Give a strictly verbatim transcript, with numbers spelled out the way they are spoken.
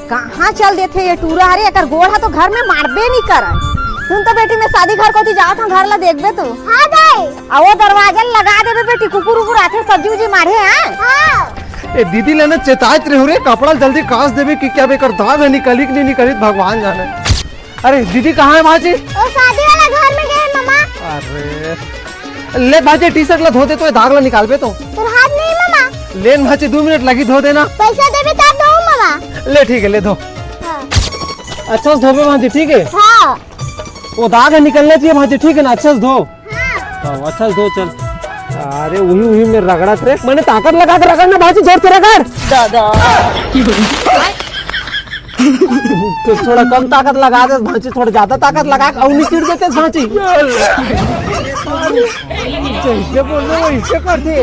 कहाँ चल देथे ये टूरा? अरे, एकर गोड़ ह तो घर में मारबे नहीं करय। सुन तो बेटी, मैं शादी घर कोती जात हूँ, घर ला देखबे तू। हाँ दाई। आ वो दरवाजा लगा देबे बेटी, कुकुर उकुर आथे, सब्जी उब्जी मारे हैं। हाँ। ए दीदी ले ना चेताइत रहे रे, कपड़ा जल्दी कास देबे कि क्या बेकर दाग है निकली कि नहीं निकली, भगवान जाने। अरे दीदी, कहाँ है भांची? वो शादी वाला घर में गए मामा। अरे ले भांची, टी शर्ट ला धो दे तो, ये दाग ला निकालबे तो। तोर हाथ नहीं मामा। ले न भांची, दो मिनट लगी धो देना। पैसा देबे तब दो मामा। ले ठीक है, ले धो। हाँ। अच्छा से धोबे भांची, ठीक है? हाँ। वो दाग है निकलना चाहिए भांची, ठीक है ना? अच्छा से धो। हाँ। हाँ, अच्छा से धो, चल। अरे उही उही में रगड़त रे, मैंने ताकत लगा के रगड़ ना भांची, जोर से रगड़। दादा। तो थोड़ा कम ताकत लगा दे भांची, थोड़ा ज्यादा ताकत लगा के अउ नहीं चिढ़ देते भांची। जैसे बोल रहे वैसे कर दे।